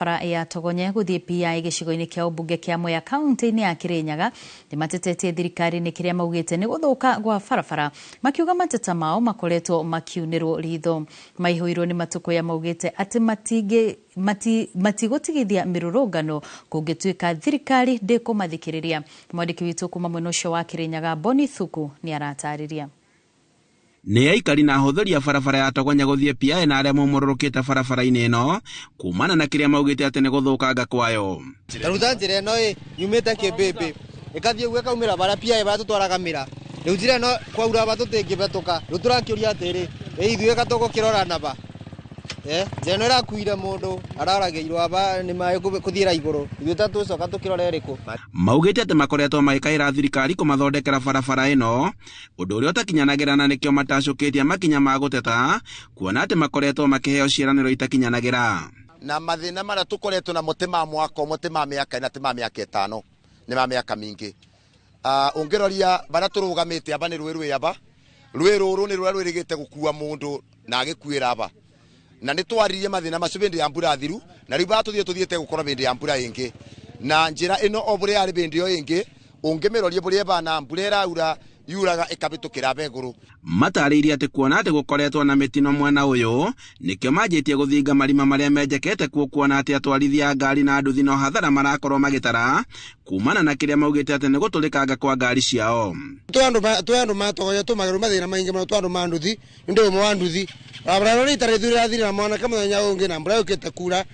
Barabara ya Togonye guthie PI gicigo-ini kia ubunge kia Mwea kaunti-ini ya Kirinyaga nimatetetie thirikari ni kiria maugite ni guthuka gwa barabara, makiuga mateta mao makoretwo makiunirwo ritho. Maihuirwo ni matukuya maugite ati matigũtigithia mĩrũrũngano kũngĩtuĩka thirikari ndĩkũmathikĩrĩria. Mwandĩki witũ kuma mwena ũcio wa Kirinyaga, Boni Thuku, nĩ aratarĩria. Nĩ aikari na ahũthĩri a barabara ya Togonya gũthiĩ PI na arĩa momororokĩte barabara-inĩ ĩno kumana na kĩrĩa maugĩte atĩ nĩ gũthũkanga kwayo. Taruta njĩra ĩno ĩ yumĩte Kĩmbĩmbĩ ĩkathiĩ ũguo ĩkaumĩra bara PI barĩa tũtwaraga mĩra. Rĩu njĩra ĩno kwaura ba tũtingĩhetũka. Rĩu tũrakĩũria atĩrĩ, ĩ ithuĩ gatũgũkĩrora naba. Njĩra ĩno ĩrakuire mũndũ araragĩirwo aba nĩ maĩ kũthiĩra igũrũ. Ithuĩ ta tũcoka tũkĩrora ĩrĩkũ. Maugĩte atĩ makoretwo magĩkaĩra thirikari kũmathondekera barabara ĩno, ũndũ ũrĩa ũtakinyanagĩra na nĩkĩo matacũkĩtie makinya ma gũteta, kuona atĩ makoretwo makĩheo ciĩranĩro itakinyanagĩra. Na mathĩna marĩa tũkoretwo namo ti ma mwaka ũmwe, ti ma mĩaka ĩna, ti ma mĩaka ĩtano, nĩ ma mĩaka mĩingĩ. Ũngĩroria barĩa tũrũgamĩte aba nĩ rũĩ rwĩ aba, rũĩ rũrũ nĩ rũrĩa rwĩrĩgĩte gũkua mũndũ na agĩkuĩra aba. Na nĩ twaririe mathĩna macio hĩndĩ ya mbura thiru, na rĩu barĩa tũthiĩ tũthiĩte gũkorwo hĩndĩ ya mbura ĩngĩ. Na njĩra ĩno o bũrĩa yarĩ hĩndĩ ĩyo ĩngĩ, ũngĩmĩrorie bũrĩa ĩbana, mbura ĩraura yuraga ĩkahĩtũkĩra aba igũrũ. Matarĩirie atĩ kuona atĩ gũkoretwo na mĩtino mwena ũyũ, nĩkĩo manjĩtie gũthinga marima marĩa menjekete kuo, kuona atĩ atwarithia a ngari na nduthi no hathara marakorwo magĩtara kumana na kĩrĩa maugĩte atĩ nĩ gũtũrĩkanga kwa ngari ciao. Twĩ andũ matogoya tũmagĩrwo mathĩna maingĩ mũno, twĩ andũ ma nduthi, nĩ ũndũ ũmwe wa nduthi. Barabara ĩno rita rĩthu rĩrathirire na mwanake mũthenya ũngĩ na mbura yũkĩte kura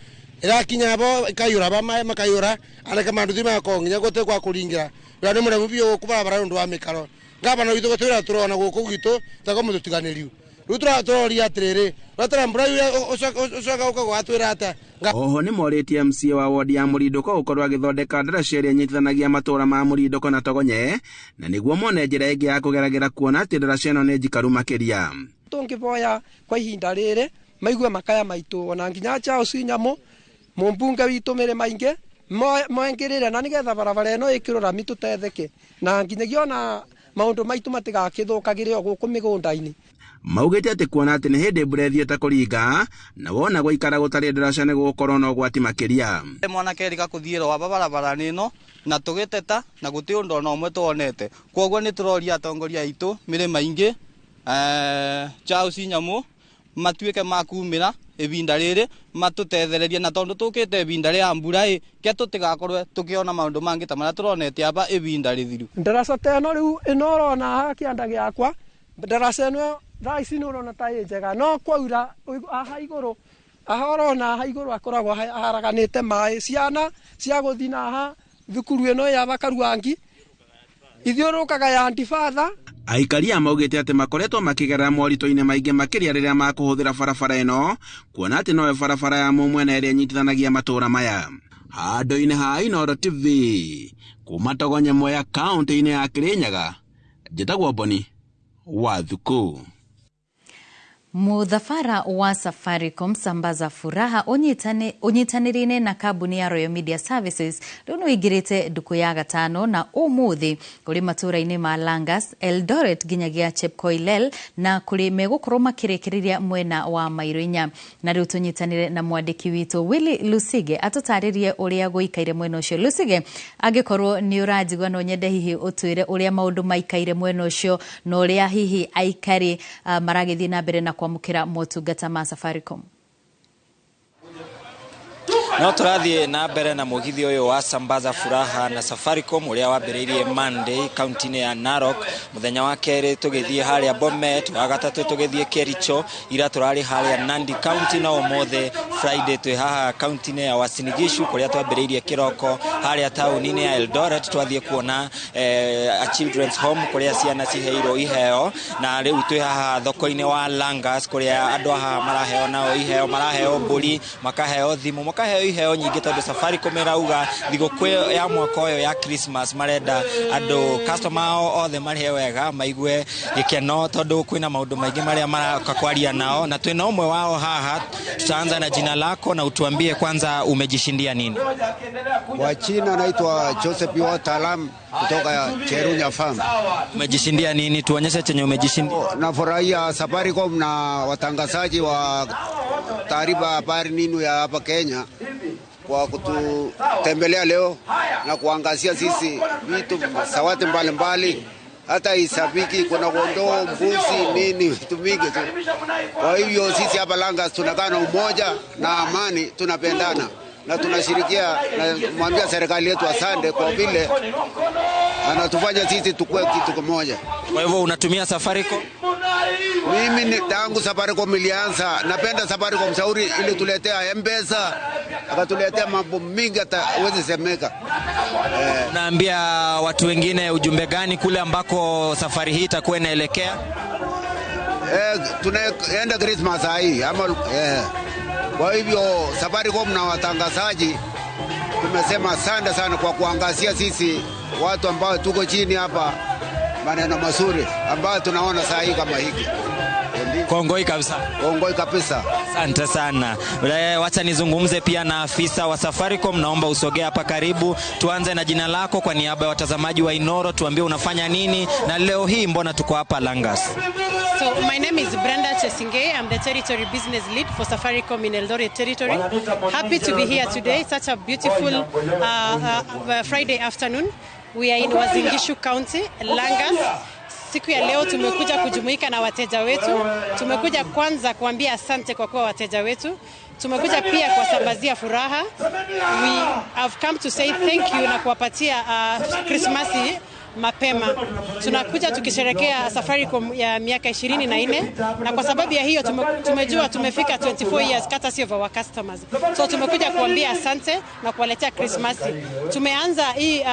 ĩrakinya bo ĩkaiyũra ba maĩ makaiyũra, anake ma nduthi magakorwo nginya gũtĩ gwa kũringĩra. Wĩra nĩ mũremu biũ gũkũ barabara nĩ ũndũ wa mĩkaro. Ngavana witũ gũtwĩra tũrona gũkũ gwitũ ta kwa mũtũtiganĩriu. Rĩu tũroria atĩrĩrĩ, ũratara mbura yure, ũcoka ũka gwatwĩra atĩa? Oho nĩ morĩtie MCA wa wodi ya Mũrindũko gũkorwo agĩthondeka ndaraca ĩrĩa ĩnyitithanagia matũũra ma Mũrindũko na Togonye, na nĩguo mone njĩra ĩngĩ ya kũgeragĩra kuona atĩ ndaraca ĩno nĩ njikaru makĩria. Tũngĩvoya kwa ihinda rĩrĩ maigue makaya maitũ, ona nginya Charles Nyamũ mũmbunge witũ mĩrĩ maingĩ moengĩrĩre, na nĩgetha barabara ĩno ĩkĩrwo rami tũtetheke, na nginyagia ona maũndũ maitũ matigakĩthũkagĩre o gũkũ mĩgũnda-inĩ. Maugĩte atĩ kuona atĩ nĩ hĩndĩ mbura ĩthiĩte kũringa, na wona gũikara gũtarĩ ndaraca nĩ gũgũkorwo na ũgwati makĩria. Mwanake erĩga kũthiĩrwo aba barabara-inĩ ĩno na tũgĩteta na gũtirĩ ũndũ ona ũmwe tuonete. Kwoguo nĩ tũroria atongoria aitũ mĩrĩ maingĩ, Charles Nyamũ matuĩke ma kumĩra ibinda rĩrĩ matũtethererie, na tondũ tũkĩte ibinda rĩa mbura ĩ, ke tũtigakorwe tũkĩona maũndũ mangĩ ta marĩa tũronete aba ibinda rĩthiru. Ndaraca ta ĩno rĩu ĩno ũrona haha kĩanda gĩakwa, ndaraca ĩno thaa ici nĩ ũrona ta ĩ njega, no kwaura haha igũrũ, haha ũrona haha igũrũ akoragwo aharaganĩte maĩ, ciana cia gũthiĩ na haha thukuru ĩno ya Bakaruangi ithiũrũrũkaga ya Antifatha. Aikari a maugĩte atĩ makoretwo makĩgerera moritũ-inĩ maingĩ makĩria rĩrĩa makũhũthĩra barabara ĩno, kuona atĩ noyo barabara ya mũmwena ĩrĩa ĩnyitithanagia matũũra maya. Handũ-inĩ ha Inooro TV, kuma Togonye Mwea kaũntĩ-inĩ ya Kirinyaga, njĩtagwo Boni wa Thuku. Muthabara wa Safaricom Sambaza Furaha unyitanĩrĩire na kambuni ya Royal Media Services rĩu nĩũingĩrĩte ndukũ ya gatano na ũmũthĩ kũrĩ matũũra-inĩ ma Langas, Eldoret nginyagia Chepkoilel na kũrĩ megũkorwo makĩrĩkĩrĩria mwena wa Mairo inya. Na rĩu tũnyitanĩre na mwandĩki witũ Willy Lusige atũtarĩrie ũrĩa gũikaire mwena ũcio. Lusige, angĩkorwo nĩ ũranjigua no nyende hihi ũtwĩre ũrĩa maũndũ maikaire mwena ũcio na ũrĩa hihi aikari maragĩthiĩ na mbere na kwamũkĩra motungata ma Safaricom. No tũrathiĩ na mbere na mũgithi ũyũ wa Sambaza Furaha na Safaricom ũrĩa wambĩrĩirie Monday kaunti-inĩ ya Narok, mũthenya wa kerĩ tũgĩthiĩ harĩa Bomet, wa gatatũ tũgĩthiĩ Kericho, ira tũrarĩ harĩa Nandi County, na ũmũthĩ Friday twĩ haha kaunti-inĩ ya Uasin Gishu kũrĩa twambĩrĩirie kĩroko harĩa taũni-inĩ ya Eldoret, twathiĩ kuona a children's home kũrĩa ciana ciheirwo iheo, na rĩu twĩ haha thoko-inĩ wa Langas kũrĩa andũ haha maraheo nao iheo, maraheo mbũri, makaheo thimũ, makaheo iheo nyingĩ tondũ Safaricom ĩrauga thigũkũ ya mwaka ũyũ ya Christmas marenda andũ customer ao othe marĩhe wega, maigue gĩkeno tondũ kwĩna maũndũ maingĩ marĩa maraka kwaria nao, na twĩna ũmwe wao haha. Tutaanza na jina lako na utuambie kwanza umejishindia nini. Kwa jina naitwa Joseph Watalam kutoka Cherunya Farm. Umejishindia nini? Tuonyeshe chenye umejishindia. Nafurahia Safaricom na watangazaji wa taarifa habari ninu ya hapa Kenya. kwa kututembelea leo na kuangazia sisi vitu sawati mbalimbali, hata isabiki kuna kondoo, mbuzi, nini, vitu mingi tu. Kwa hivyo sisi hapa Langas tunakaa na umoja na amani, tunapendana na tunashirikia, na mwambia serikali yetu asante kwa vile anatufanya sisi tukue kitu kimoja. Kwa hivyo unatumia Safaricom? Mimi ni tangu Safaricom ilianza, napenda Safaricom shauri ili tuletea M-Pesa, akatuletea mambo mingi hata huwezi semeka. Unaambia watu wengine ujumbe gani kule ambako safari hii itakuwa inaelekea? Tunaenda Christmas hii ama. Kwa hivyo Safaricom na watangazaji tumesema asante sana kwa kuangazia sisi watu ambao tuko chini hapa maneno mazuri ambayo tunaona saa hii kama hiki. Kongoi kabisa. Kongoi kabisa. Asante sana. Wacha nizungumze pia na afisa wa Safaricom, naomba usogee hapa karibu. Tuanze na jina lako kwa niaba ya watazamaji wa Inoro, tuambie unafanya nini na leo hii mbona tuko hapa Langas? So my name is Brenda Chesingei. I'm the territory business lead for Safaricom in Eldoret Territory. Happy to be here today. Such a beautiful Friday afternoon. We are in Uasin Gishu County, Langas. Siku ya leo tumekuja kujumuika na wateja wetu. Tumekuja kwanza kuambia asante kwa kuwa wateja wetu. Tumekuja pia kuwasambazia furaha. We have come to say thank you na kuwapatia Krismasi mapema. Tunakuja tukisherehekea Safaricom ya miaka 24, na kwa sababu ya hiyo tumejua tumefika 24 years courtesy of our customers. So tumekuja kuambia asante na kuwaletea Krismasi. Tumeanza hii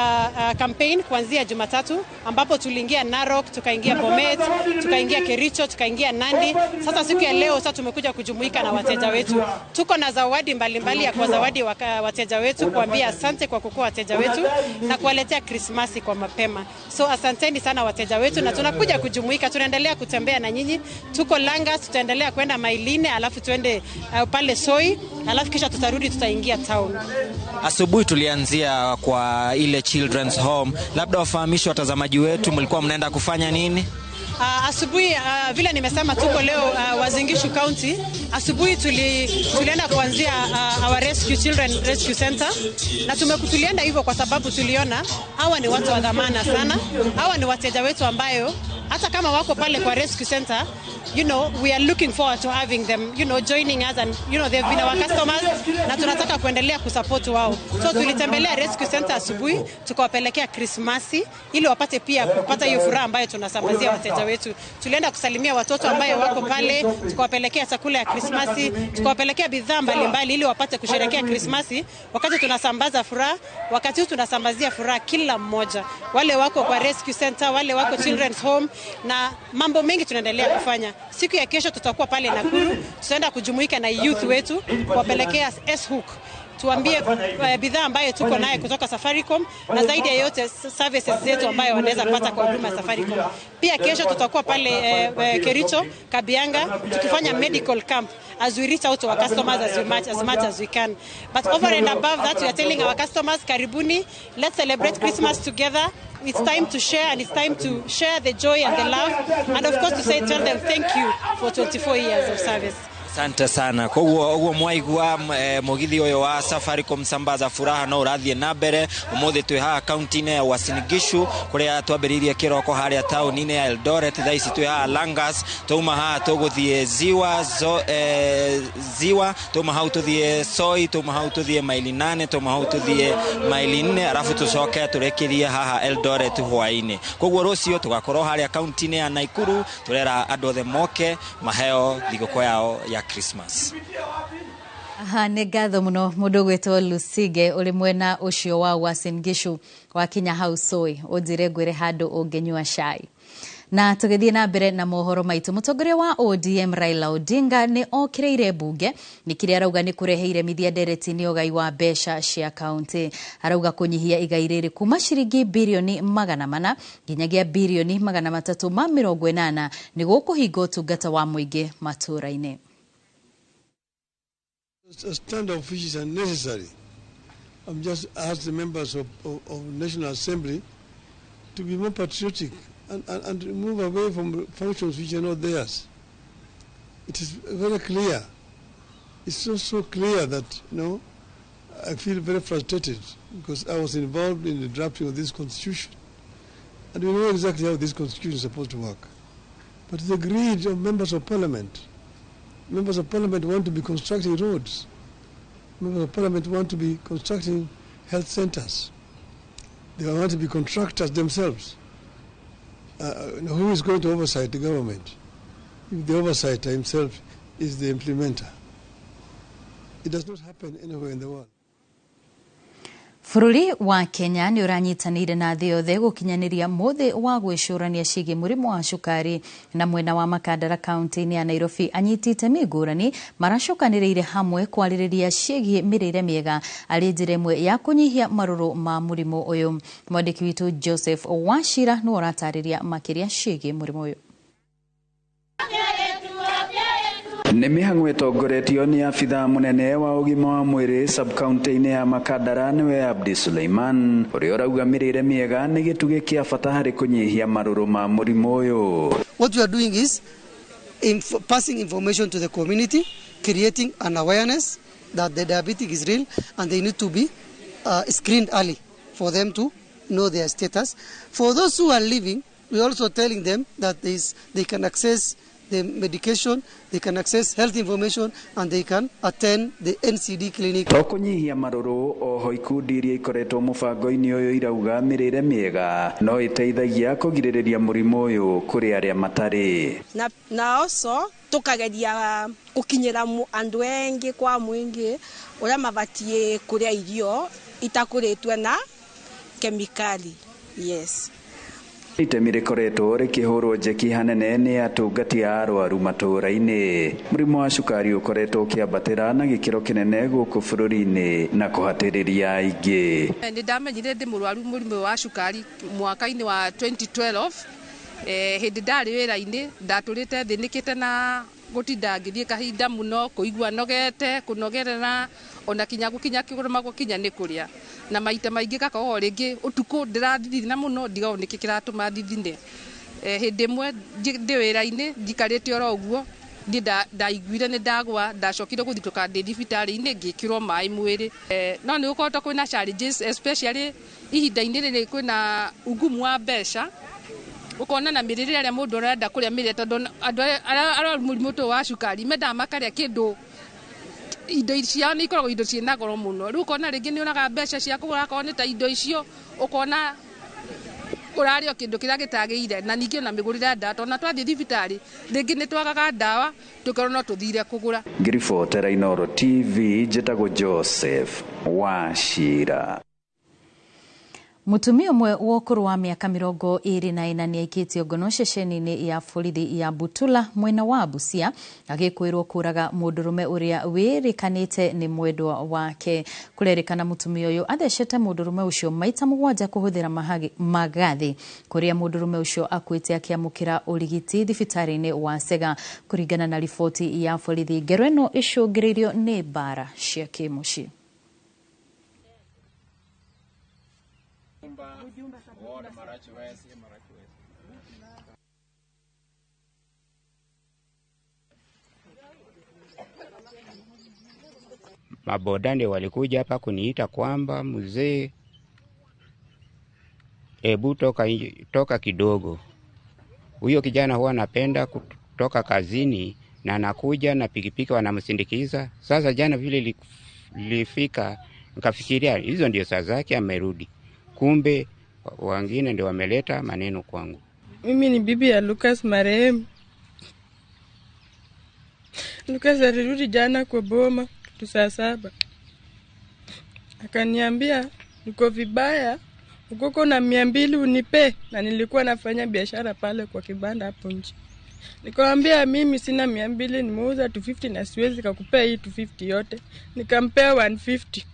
campaign kuanzia Jumatatu ambapo tuliingia Narok, tukaingia Bomet, tukaingia Kericho, tukaingia Nandi. Sasa siku ya leo sasa tumekuja kujumuika na wateja wetu. Tuko na zawadi mbalimbali ya kwa zawadi wateja wetu, kuambia asante kwa kukua wateja wetu na kuwaletea Krismasi kwa mapema. So asanteni sana wateja wetu, na tunakuja kujumuika, tunaendelea kutembea na nyinyi. Tuko Langas, tutaendelea kwenda Mailine, alafu tuende pale Soi, alafu kisha tutarudi tutaingia town. Asubuhi tulianzia kwa ile Children's Home. Labda wafahamishe watazamaji wetu mlikuwa mnaenda kufanya nini? Asubuhi vile nimesema tuko leo Uasin Gishu County. Asubuhi tulienda kuanzia our Rescue Children Rescue Center, na tulienda hivyo kwa sababu tuliona hawa ni watu wa dhamana sana. Hawa ni wateja wetu ambayo hata kama wako pale kwa Rescue Center, you know, we are looking forward to having them, you know, joining us, and you know, they've been our customers na tunataka kuendelea kusupport wao. So tulitembelea Rescue Center asubuhi, tukawapelekea Krismasi ili wapate pia kupata hiyo furaha ambayo tunasambazia wateja wetu. Tulienda kusalimia watoto ambayo wako pale, tukawapelekea chakula ya Krismasi, tukawapelekea bidhaa mbalimbali ili wapate kusherehekea Krismasi. Wakati tunasambaza furaha, wakati huu tunasambazia furaha kila mmoja. Wale wako kwa Rescue Center, wale wako Children's Home, na mambo mengi tunaendelea kufanya. Siku ya kesho tutakuwa pale Nakuru, tutaenda kujumuika na youth wetu kuwapelekea S-Hook, tuambie bidhaa ambayo tuko naye kutoka Safaricom, na zaidi ya yote services zetu ambayo wanaweza pata kwa huduma ya Safaricom. Pia kesho tutakuwa pale Kericho, Kabianga, tukifanya medical camp as we reach out to our customers as much as we can. But over and above that, we are telling our customers, karibuni, let's celebrate Christmas together. It's time to share, and it's time to share the joy and the love, and of course to say, tell them thank you for 24 years of service. Asante sana. Koguo uguo mwaigua mugithi uyu wa Safaricom sambaza furaha no urathie na mbere. Umuthi twi haha kaunti-inĩ ya Uasin Gishu kuria twambĩrĩirie kĩroko harĩa taũni-inĩ ya Eldoret. Thaa ici twi haha Langas, twauma haha tũgũthiĩ Ziwa, Ziwa, twauma hau tũthiĩ Soi, twauma hau tũthiĩ maili 8, twauma hau tũthiĩ maili 4, arabu tũcoke tũrĩkĩrie haha Eldoret hwaĩ-inĩ. Koguo rũciũ tũgakorwo harĩa kaunti-inĩ ya Nakuru, tũrera andũ othe moke maheo thigũkũ yao ya Christmas. Aha, nĩ ngatho mũno mũndũ ũgwĩtwo Lusige ũrĩ mwena ũcio wa Uasin Gishu wakinya hau Soi ũnjĩre ngwĩre handũ ũngĩnyua cai. Na tũgĩthiĩ na mbere na mohoro maitũ, mũtongoria wa ODM Raila Odinga nĩ okĩrĩire mbunge nĩ kĩrĩa arauga nĩ kũrehe iremithia ndereti-inĩ ũgai wa mbeca cia kaunti. Arauga kũnyihia igai rĩrĩ kuma ciringi birioni 400 nginyagia birioni 380 nĩ gũkũhinga ũtungata wa mũingĩ matũũra-inĩ. A standoff which is unnecessary. I'm just asked the members of National Assembly to be more patriotic and move away from functions which are not theirs. It is very clear. It's so clear that, you know, I feel very frustrated because I was involved in the drafting of this constitution. And we know exactly how this constitution is supposed to work. But the greed of members of parliament. Members of parliament want to be constructing roads. Members of parliament want to be constructing health centers. They want to be contractors themselves. Who is going to oversight the government if the oversighter himself is the implementer? It does not happen anywhere in the world. Bũrũri wa Kenya nĩ ũranyitanĩire na thĩ yothe gũkinyanĩria mũthĩ wa gwĩcũrania ciĩgiĩ mũrimũ wa cukari na mwena wa Makandara kaunti-inĩ ya Nairobi anyiti itemi ngũrani maracokanĩrĩire hamwe kwarĩrĩria ciĩgiĩ mĩrĩre mĩega arĩ njĩra ĩmwe ya kũnyihia marũrũ ma mũrimũ ũyũ. Mwandĩki witũ Joseph Wachira nĩwe ũratarĩria makĩria ciĩgiĩ mũrimũ ũyũ. Nĩ mĩhang'o ĩtongoretio nĩ abithaa mũnene wa ũgima wa mwĩrĩ sub-county-inĩ ya Makandara nĩwe Abdi Suleiman ũrĩa ũrauga mĩrĩre mĩega nĩ gĩtugĩ kĩa bata harĩ kũnyihia marũrũ ma mũrimũ ũyũ. What we are doing is passing information to the community, creating an awareness that the diabetic is real and they need to be screened early for them to know their status. For those who are living, we are also telling them that they can access the medication, they can access health information, and they can attend the NCD clinic. To kũnyihia marũrũ oho ikundi iria ikoretwo mũbango-inĩ ũyũ irauga mĩrĩre mĩega no ĩteithagia kũgirĩrĩria mũrimũ ũyũ kũrĩ arĩa matarĩ. Na also tukageria gũkinyĩra andũ engi kwa mwingi ũrĩa mabatiĩ kũrĩa irio itakũrĩtwe na kemikali. Yes. Itemi rĩkoretwo rĩkĩhũrwo njeki hanene nĩ atungati a arwaru matũũra-inĩ. Mũrimũ wa cukari ũkoretwo ũkĩambatĩra na gĩkĩro kĩnene gũkũ bũrũri-inĩ na kũhatĩrĩria aingĩ. Nĩ ndamenyire ndĩ mũrwaru mũrimũ wa cukari mwaka-inĩ wa 2012. Hĩndĩ ndarĩ wĩra-inĩ ndatũrĩte thĩnĩkĩte na gũtinda ngĩthiĩ kahinda mũno kũigua nogete kũnogerera ona kinya gũkinya kĩgũrũ gũkinya nĩ kũrĩa na maita maingĩ gakorwo rĩngĩ ũtukũ ndĩrathithina mũno ndigao nĩkĩ kĩratũma thithine. Hĩndĩ ĩmwe ndĩ wĩra-inĩ njikarĩte oro ũguo niĩ ndaiguire nĩ ndagwa ndacokire gũthitũka ndĩ thibitarĩ-inĩ ngĩkĩrwo maĩ mwĩrĩ. No nĩ gũkoretwo kwĩna challenges especially ihinda-inĩ rĩrĩ kwĩna ungumu wa mbeca ukona na mĩrĩre ĩrĩa mũndũ arenda kũrĩa mĩrĩre tondũ andũ arĩa arwaru mũrimũ ũyũ wa cukari mendaga makarĩa kĩndũ indo ciao nĩ ikoragwo indo ciĩna goro mũno rĩu ũkona rĩngĩ nĩ ũraga mbeca cia kũgũra akorwo nĩ ta indo icio ũkona ũrarĩa o kĩndũ kĩrĩa gĩtagĩrĩire na ningĩ ona mĩgũrĩre ya ndawa tondũ twathiĩ thibitarĩ rĩngĩ nĩ twagaga ndawa tũkerwo no tũthire kũgũra. Ngĩribotera Inooro TV njĩtagwo Joseph Wachira. Mũtumia ũmwe wa ũkũrũ wa mĩaka 24 nĩ aikĩtio ngono ceceni-inĩ ya borithi ya Butula mwena wa Busia agĩkwĩrwo kũraga mũndũrũme ũrĩa wĩrĩkanĩte nĩ mwendwa wake. Kũrerĩkana mũtumia ũyũ athecete mũndũrũme ũcio maita 7 kũhũthĩra magathĩ kũrĩa mũndũrũme ũcio akuĩte akĩamũkĩra ũrigiti thibitarĩ-inĩ wa Sega. Kũringana na riboti ya borithi, ngero ĩno ĩcũngĩrĩirio nĩ mbara cia kĩmũciĩ. Maboda ndio walikuja hapa kuniita kwamba mzee, ebu toka kidogo. Huyo kijana huwa anapenda kutoka kazini na anakuja na pikipiki wanamsindikiza. Sasa jana vile lifika nikafikiria hizo ndio saa zake amerudi. Kumbe wengine ndio wameleta maneno kwangu. Mimi ni bibi ya Lucas marehemu. Lucas alirudi jana kwa boma kitu saa 7. Akaniambia niko vibaya, ukoko na 200 unipe, na nilikuwa nafanya biashara pale kwa kibanda hapo nje. Nikamwambia mimi sina 200, nimeuza 250 na siwezi kukupea hii 250 yote. Nikampea 150.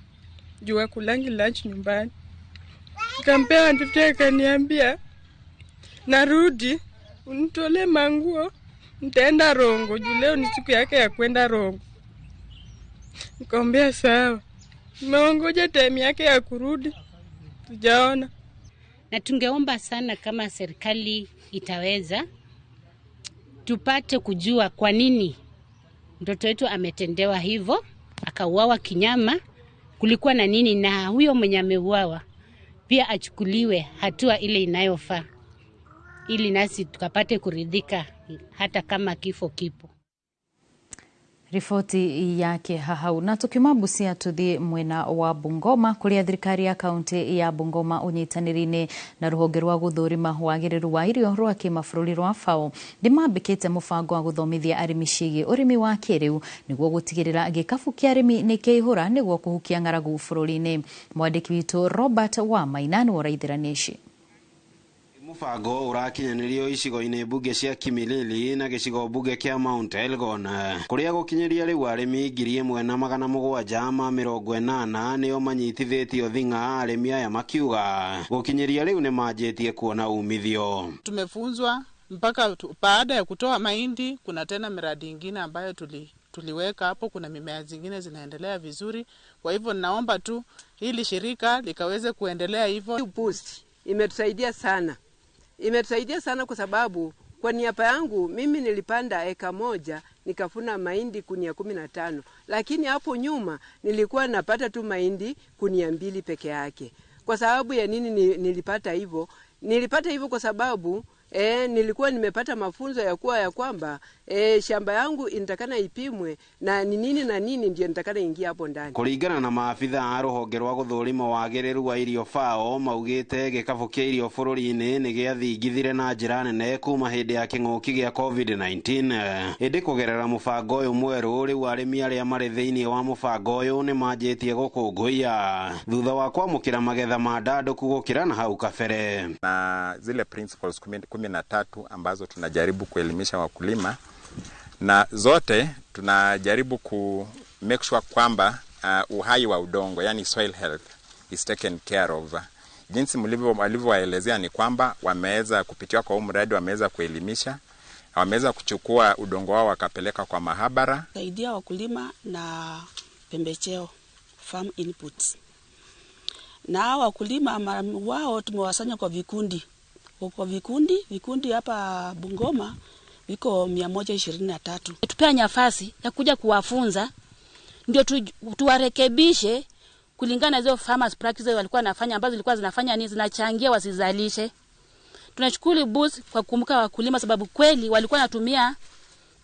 Juu kulangi lunch nyumbani. Nikampea 150, akaniambia narudi unitolee manguo nitaenda Rongo, juu leo ni siku yake ya kwenda Rongo. Nikamwambia sawa. Nimeongoja time yake ya kurudi, tujaona. Na tungeomba sana kama serikali itaweza tupate kujua kwa nini mtoto wetu ametendewa hivyo, akauawa kinyama. kulikuwa na nini, na huyo mwenye ameuawa pia achukuliwe hatua ile inayofaa ili nasi tukapate kuridhika hata kama kifo kipo. Riboti yake hahau. Na tukiuma Busia tuthie mwena wa Bungoma kuria thirikari ya kaunti ya Bungoma unyitanĩri-inĩ na ruhonge rwa guthũrima wagĩrĩru wa irio rwa kĩmabũrũri rwa FAO nĩmambĩkĩte mũbango wa gũthomithia arĩmi ciĩgiĩ ũrĩmi wa kĩrĩu nĩguo gũtigĩrĩra gĩkabu kĩa arĩmi nĩ kĩihũra nĩguo kũhukia ng'aragu bũrũri-inĩ. Mwandĩki witũ Robert Wamaina nĩwe ũraithĩrania ici. Mũbango ũrakinyanĩrio icigo-inĩ mbunge cia Kimilili na gĩcigo mbunge kĩa Mount Elgon kũrĩa gũkinyĩria rĩu arĩmi 1780 nĩo manyitithĩtio thing'a, arĩmi aya makiuga gũkinyĩria rĩu nĩ manjĩtie kuona umithio. Tumefunzwa mpaka baada ya kutoa mahindi kuna tena miradi ingine ambayo tuliweka hapo, kuna mimea zingine zinaendelea vizuri. Kwa hivyo naomba tu hili shirika likaweze kuendelea hivyo. Boost imetusaidia sana. Imetusaidia sana kwa sababu kwa niaba yangu mimi nilipanda eka 1 nikafuna mahindi kunia 15, lakini hapo nyuma nilikuwa napata tu mahindi kunia 2 peke yake. Kwa sababu ya nini nilipata hivyo? Nilipata hivyo kwa sababu nilikuwa nimepata mafunzo ya kuwa ya kwamba shamba yangu inatakana ipimwe na ni nini na nini ndio nitakana ingia hapo ndani. Kuringana na maafitha a ruhonge rwa guthũrima wagĩrĩru wa irio FAO maugĩte gĩkabũ kĩa irio bũrũri-inĩ nĩ gĩathingithire na njĩra nene kuma hĩndĩ ya kĩng'ũki gĩa COVID-19. Ĩndĩ kũgerera mũbango ũyũ mwerũ rĩu arĩmi arĩa marĩ thĩinĩ wa mũbango ũyũ nĩ manjĩtie gũkũngũiya thutha wa kwamũkĩra magetha ma ndandũku gũkĩra na hau kabere. Na zile principles 13 ambazo tunajaribu kuelimisha wakulima, na zote tunajaribu ku make sure kwamba uhai wa udongo, yani soil health is taken care of. Jinsi mlivyowaelezea ni kwamba wameweza kupitia kwa mradi, wameweza kuelimisha, wameweza kuchukua udongo wao wakapeleka kwa mahabara. Saidia wakulima na pembejeo, farm inputs. Na wakulima wao tumewasanya kwa vikundi. Kwa vikundi hapa Bungoma viko 123. Tupea nafasi ya kuja kuwafunza ndio tuwarekebishe kulingana na hizo farmers practices walikuwa wanafanya ambazo zilikuwa zinafanya nini, zinachangia wasizalishe. Tunashukuru Boost kwa kukumbuka wakulima sababu kweli walikuwa wanatumia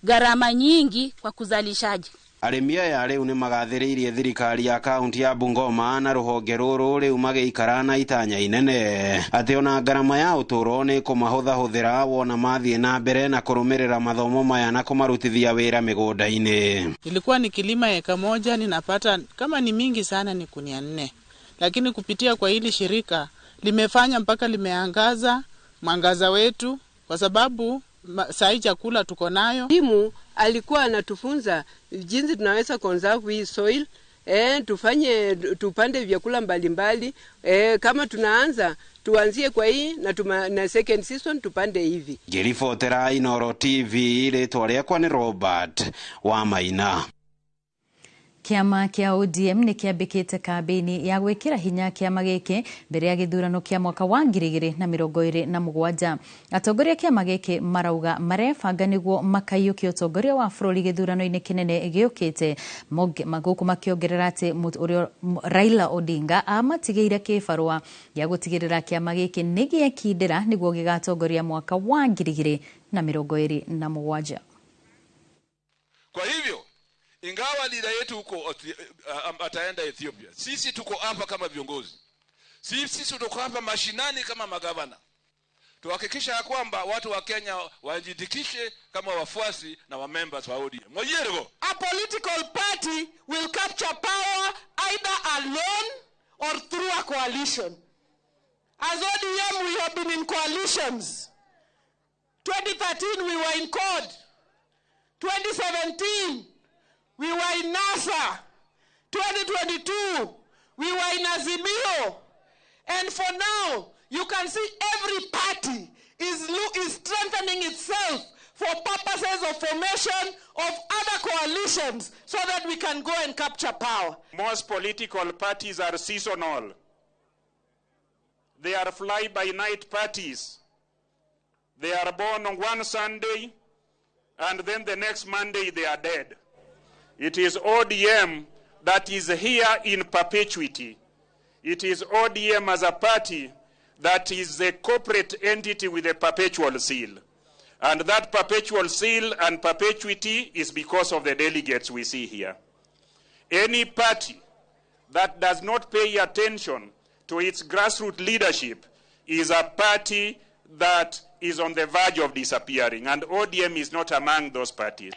gharama nyingi kwa kuzalishaji. Arĩmi aya rĩu nĩ magathĩrĩirie thirikari ya kaunti ya Bungoma na rũhonge rũrũ rĩu magĩikara na itanya inene atĩ ona ngarama ya ũtũũro nĩ kũmahũthahũthĩra wona mathiĩ na mbere na kũrũmĩrĩra mathomo maya na kũmarutithia wĩra mĩgũnda-inĩ. Nilikuwa nikilima eka 1 ninapata kama ni mingi sana ni kunia 4, lakini kupitia kwa hili shirika limefanya mpaka limeangaza mwangaza wetu kwa sababu sai chakula tuko nayo. Timu alikuwa anatufunza jinsi tunaweza conserve hii soil, tufanye tupande vyakula mbalimbali, kama tunaanza tuanzie kwa hii na second season tupande hivi. Ngĩribotera Inooro TV rĩtwa rĩakwa nĩ Robert Wamaina. Kĩama kĩa ODM nĩ kĩambĩkĩte kambĩini ya gwĩkĩra hinya kĩama gĩkĩ mbere ya gĩthurano kĩa mwaka wa 2027. Atongoria a kĩama gĩkĩ marauga marebanga nĩguo makaiyũkia ũtongoria wa bũrũri gĩthurano-inĩ kĩnene gĩũkĩte, gũkũ makĩongerera atĩ ũrĩa Raila Odinga amatigĩire kĩbarũa gĩa gũtigĩrĩra kĩama gĩkĩ nĩ gĩekindĩra nĩguo gĩgatongoria mwaka wa 2027. Kwa hivyo ingawa leader yetu huko ataenda Ethiopia, sisi tuko hapa kama viongozi, sisi tuko hapa mashinani kama magavana, tuhakikisha ya kwamba watu wa Kenya wajidikishe kama wafuasi na wa members wa ODM. Mojiergo. A political party will capture power either alone or through a coalition. As ODM we have been in coalitions. 2013 we were in CORD. 2017 we were in NASA. 2022, we were in Azimio. And for now, you can see every party is strengthening itself for purposes of formation of other coalitions so that we can go and capture power. Most political parties are seasonal. They are fly-by-night parties. They are born on one Sunday, and then the next Monday they are dead. It is ODM that is here in perpetuity. It is ODM as a party that is a corporate entity with a perpetual seal. And that perpetual seal and perpetuity is because of the delegates we see here. Any party that does not pay attention to its grassroots leadership is a party that is on the verge of disappearing, and ODM is not among those parties.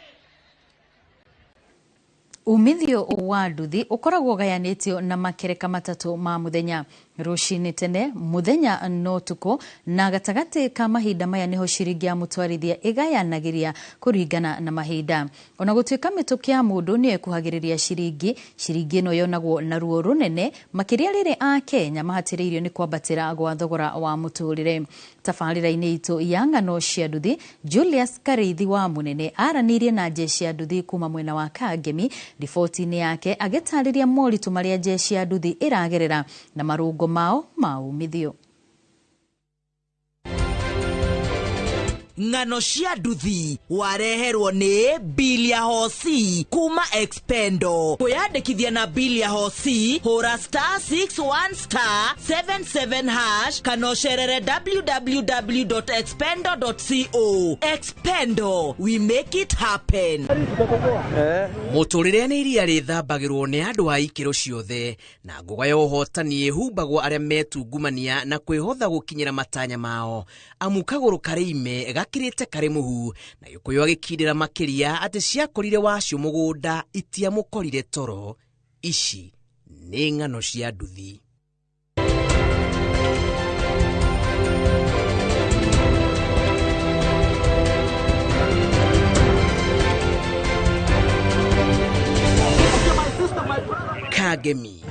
Umithio wa nduthi ukoragwo gayanĩtio na makereka matatũ ma muthenya, rũcinĩ tene, muthenya na ũtukũ, na gatagatĩ ka mahinda maya nĩho ciringi ya mũtwarithia ĩgayanagĩria kũringana na mahinda. Ona gũtuĩka mĩtũkĩ ya mũndũ nĩyo ĩkuhagĩrĩria ciringi, ciringi ĩno yonagwo na ruo rũnene makĩria rĩrĩa Akenya mahatĩrĩirio nĩ kwambatĩra gwa thogora wa mũtũrĩre. Tabarĩra-inĩ itũ ya ng'ano cia nduthi, Julius Karĩithi wa Mũnene aranĩirie na jeshi ya nduthi kuma mwena wa Kangemi. Riboti-inĩ yake agĩtarĩria moritũ marĩa jeshi ya nduthi ĩragerera na marũngo mao ma umithio. Ng'ano cia nduthi wareherwo nĩ Bilia Hosi kuma Expendo. Kwĩyandĩkithia na Bilia Hosi hũra *61*77# kana ũcerere www.expendo.co. Expendo, we make it happen. Mũtũrĩre nĩ iria rĩthambagĩrwo nĩ andũ a ikĩro ciothe, na ngũga ya ũhotani ĩhumbagwo arĩa metungumania na kwĩhotha gũkinyĩra matanya mao. Amu kagũrũ karĩ ime gakirĩte karĩ mũhu, na Gĩkũyũ agĩkindĩra makĩria atĩ ciakorire wacio mũgũnda itiamũkorire toro. Ici nĩ ng'ano cia nduthi. Kangemi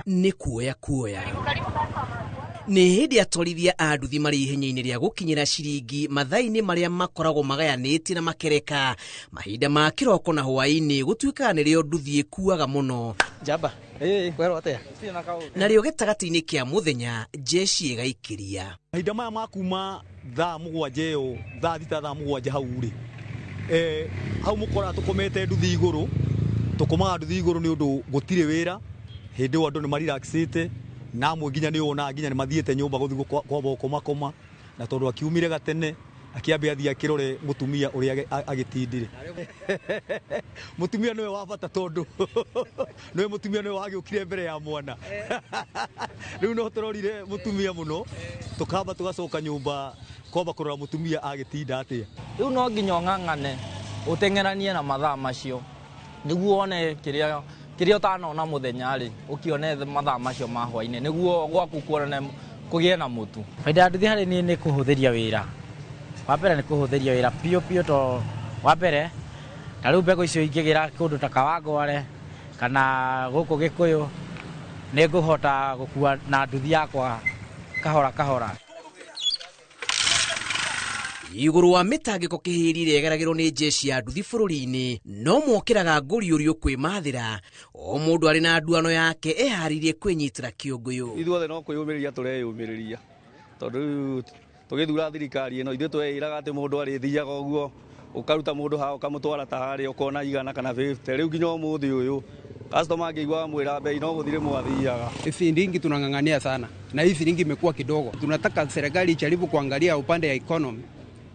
nĩ kuoya kuoya. Nĩ hĩndĩ atwarithia a nduthi marĩ ihenya-inĩ rĩa gũkinyĩra ciringi mathaa-inĩ marĩa makoragwo magayanĩtie na makereka. Mahinda ma kĩroko na hwaĩ-inĩ gũtuĩkaga nĩrĩo nduthi ĩkuaga mũno. Njamba, kwerwo atĩa? Narĩo gĩtagatĩ-inĩ kĩa mũthenya jeshi ĩgaikĩria. Mahinda maya ma kuma thaa mũgwanja ĩyo, thaa thita, thaa mũgwanja hau rĩ, hau mũkoraga tũkomete nduthi igũrũ, tũkomaga nduthi igũrũ nĩ ũndũ gũtirĩ wĩra, hĩndĩ ĩyo andũ nĩ marelaxĩte, na amwe nginya nĩ wonaga nginya nĩ mathiĩte nyũmba gũthiĩ kwamba gũkomakoma, na tondũ akiumire gatene akĩambia athiĩ akĩrore mũtumia ũrĩa agĩtindire. Mũtumia nĩwe wa bata tondũ nĩwe mũtumia nĩwe wagĩũkire mbere ya mwana. Rĩu no tũrorire mũtumia mũno, tũkamba tũgacoka nyũmba kwamba kũrora mũtumia agĩtinda atĩa. Rĩu no nginya ũng'ang'ane ũteng'eranie na mathaa macio nĩguo wone kĩrĩa kĩrĩa ũtanona mũthenya rĩ, ũkĩone mathaa macio ma hwaĩ-inĩ nĩguo gwaku kuonane kũgĩe na mũtu. Faida ya nduthi harĩ niĩ nĩ kũhũthĩria wĩra. Wa mbere nĩ kũhũthĩria wĩra biũ biũ, to wa mbere ta rĩu mbegũ icio ingĩgĩra kũndũ ta Kawangware kana gũkũ Gĩkũyũ nĩ ngũhota gũkua na nduthi yakwa kahora kahora. Igũrũ wa mĩtangĩko kĩhĩri ĩrĩa ĩgeragĩrwo nĩ jeshi ya nduthi bũrũri-inĩ, no mokĩraga ngũriũriũ kwĩmathĩra. O mũndũ arĩ na nduano yake eharĩirie kwĩnyitĩra kĩũngũyũ. Ithuothe no kwĩyũmĩrĩria tũreyũmĩrĩria, tondũ rĩu tũgĩthura thirikari ĩno ithuĩ tweĩraga atĩ mũndũ arĩthiaga ũguo, ũkaruta mũndũ haha ũkamũtwara ta harĩa ũkona 100 kana 50. Rĩu nginya ũmũthĩ ũyũ customer angĩigua wamwĩra bei no gũthiĩ rĩmwe athiaga. Shilingi tunang'ang'ania sana na hii shilingi imekuwa kidogo. Tunataka serikali ijaribu kuangalia upande ya economy,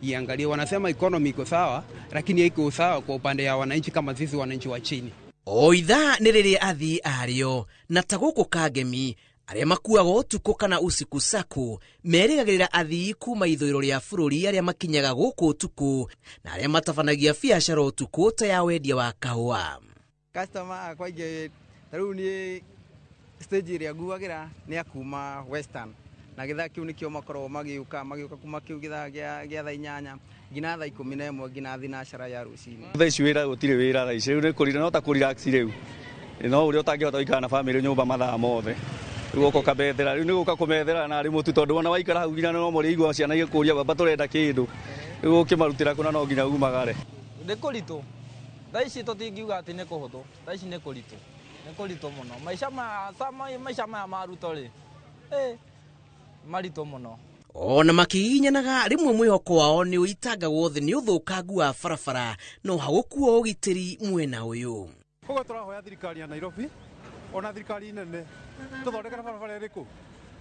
iangalie. Wanasema economy iko sawa, lakini haiko sawa kwa upande ya wananchi kama sisi wananchi wa chini. O ithaa nĩ rĩrĩa athii arĩo, na ta gũkũ Kangemi arĩa makuaga ũtukũ kana usiku sako merĩgagĩrĩra athii kuma ithũĩro rĩa bũrũri arĩa makinyaga gũkũ ũtukũ na arĩa matabanagia biacara ũtukũ ta ya wendia wa kahũa. Customer akwa aingĩ ta rĩu niĩ stage ĩrĩa nguagĩra nĩ akuma Western, na gĩthaa kĩu nĩkĩo makoragwo magĩũka kuma kĩu gĩthaa gĩa thaa 8 nginya thaa 11 nginya thinacara ya rũcinĩ. Thaa ici wĩra gũtirĩ wĩra thaa ici, rĩu nĩ kũrira, no ta kũrelax rĩu, no ũrĩa ũtangĩhota gũikara na bamĩrĩ nyũmba mathaa mothe. Rĩu ũgoka ũkamethera, rĩu nĩ gũka kũmethera na arĩ mũtu, tondũ wona waikara hau nginya no mũrĩigua ciana igĩkũria baba tũrenda kĩndũ, rĩu ũkĩmarutĩra kũna no nginya umagare. Nĩ kũritũ thaa ici, tũtingiuga atĩ nĩ kũhũthũ, thaa ici nĩ kũritũ, nĩ kũritũ mũno. Maica maya ma Ruto rĩ, maritũ mũno. Ona makĩhihinyanaga rĩmwe mwĩhoko wao nĩ ũitangagwo thĩ nĩ ũthũkangu wa barabara, no hagũkuo ũgitĩri mwena ũyũ. Koguo tũrahoya thirikari ya Nairobi ona thirikari nene tũthondekere barabara ĩrĩkũ,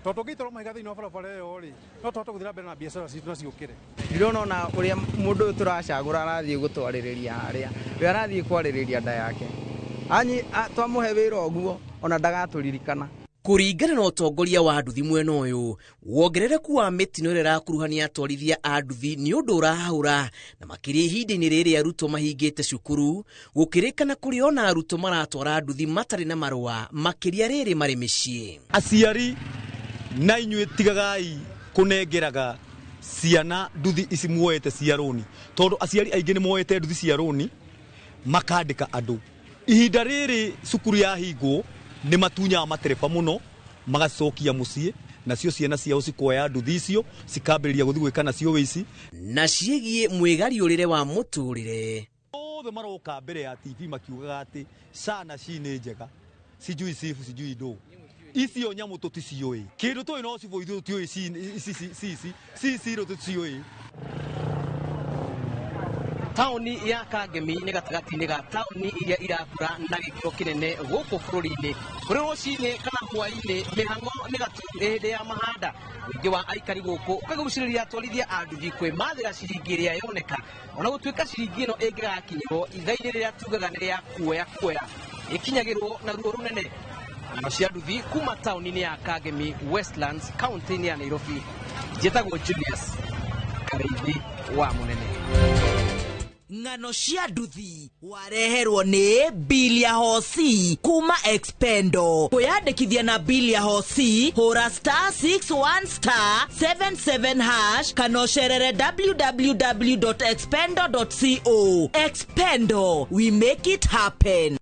tondũ tũngĩitũrwo mahiga thĩinĩ wa barabara ĩyo rĩ, no tũhote gũthiĩ na mbere na biacara citũ na ciũkĩre. Ndirona ona ũrĩa mũndũ ũyũ tũracagũra arathiĩ gũtwarĩrĩria harĩa, we arathiĩ kwarĩrĩria nda yake. Anyi twamũhe wĩra ũguo ona ndagatũririkana. Kũringana na ũtongoria wa nduthi mwena ũyũ, wongerereku wa mĩtino ĩrĩa ĩrakuruhania atwarithia a nduthi nĩ ũndũ ũrahahũra, na makĩria ihinda-inĩ rĩrĩ arutwo mahingĩte cukuru, gũkĩrĩkana kũrĩ ona arutwo maratwara nduthi matarĩ na marũa, makĩria rĩrĩ marĩ mĩciĩ. Aciari na inyuĩ tigagai kũnengeraga ciana nduthi ici muoete cia rũni, tondũ aciari aingĩ nĩ moete nduthi cia rũni makandĩka andũ. Ihinda rĩrĩ cukuru yahingwo nĩ matunyaga matereba mũno magacokia mũciĩ, nacio ciana ciao cikoya nduthi icio cikambĩrĩria gũthiĩ gwĩka nacio wĩici. Na ciĩgiĩ mwĩgariũrĩre wa mũtũrĩre. Othe maroka mbere ya TV makiugaga atĩ SHA na SHI nĩ njega, sijui sifu sijui ndũ, icio nyamũ tũticiũĩ, kĩndũ tũĩ no cibũ ithuĩ tũtiũĩ cici tũticiũĩ. Taũni ya Kangemi nĩ gatagatĩ-inĩ ga taũni iria irakũra na gĩkĩro kĩnene gũkũ bũrũri-inĩ. Kũrĩ rũcinĩ kana hwaĩ-inĩ, mĩhang'o nĩ gatu hĩndĩ ya mahanda. Mũingĩ wa aikari gũkũ ũkagucĩrĩria atwarithia a nduthi kwĩmathĩra ciringi ĩrĩa yoneka. Ona gũtuĩka ciringi ĩno ĩngĩgakinyĩrwo ithaa-inĩ rĩrĩa tugaga nĩ rĩa kuoya kuoya, ĩkinyagĩrwo na ruo rũnene. Ng'ano cia nduthi kuma taũni-inĩ ya Kangemi, Westlands, kaũntĩ-inĩ ya Nairobi. Njĩtagwo Julius Karĩithi wa Mũnene. Ng'ano cia nduthi wareherwo nĩ Bilia Hosi kuma Expendo. Kwĩyandĩkithia na Bilia Hosi, hũra *61*77# kana ũcerere www.expendo.co. Expendo, we make it happen.